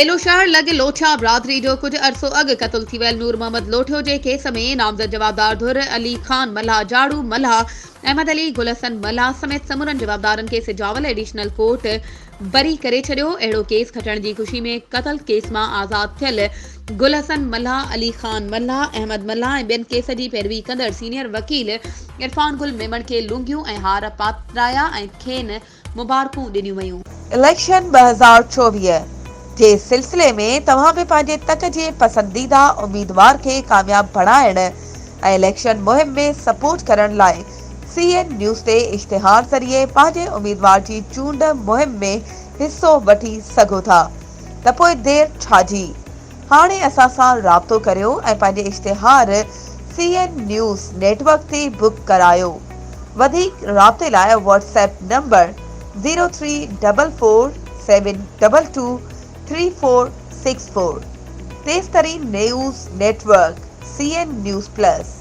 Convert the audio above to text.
ٻيلو شهر لڳ لوٺيا برادري جو ڪجهه عرصو اڳ قتل ٿي ويل نور محمد لوٺيو جي ڪيس ۾ نامزد جوابدار ڌر علي خان ملاح جاڙو ملاح احمد علي گل حسن ملاح سميت سمورن جوابدارن کي سجاول ايڊيشنل ڪورٽ بري ڪري ڇڏيو اهڙو ڪيس کٽڻ جي خوشي ۾ قتل ڪيس مان آزاد ٿيل گل حسن ملاح علي خان ملاح احمد ملاح ۽ ٻين ڪيس جي پيروي ڪندڙ سينيئر وڪيل عرفان گل ميمڻ کي لونگيون ۽ هار پاترايا ۽ کين مبارڪون ڏنيون ويون. اليڪشن 2024 جي سلسلي ۾ توهان به پنهنجي تڪ جي پسنديده اميدوار کي ڪامياب بڻائڻ ۽ اليڪشن مهم ۾ سپورٽ ڪرڻ لاء سي اين نيوز تي اشتهار ذريعي پنهنجي اميدوار جي چونڊ مهم ۾ حصو وٺي سگهو ٿا ته پوء دير ڇا جي؟ هاڻي اسان سان رابطو ڪريو ۽ پنهنجي اشتهار سي اين نيوز نيٽ ورڪ تي بڪ ڪرايو. وڌيڪ رابطي لاء Whats app number zero three double four seven double two three four six four. تيز ترين news network C N news plus.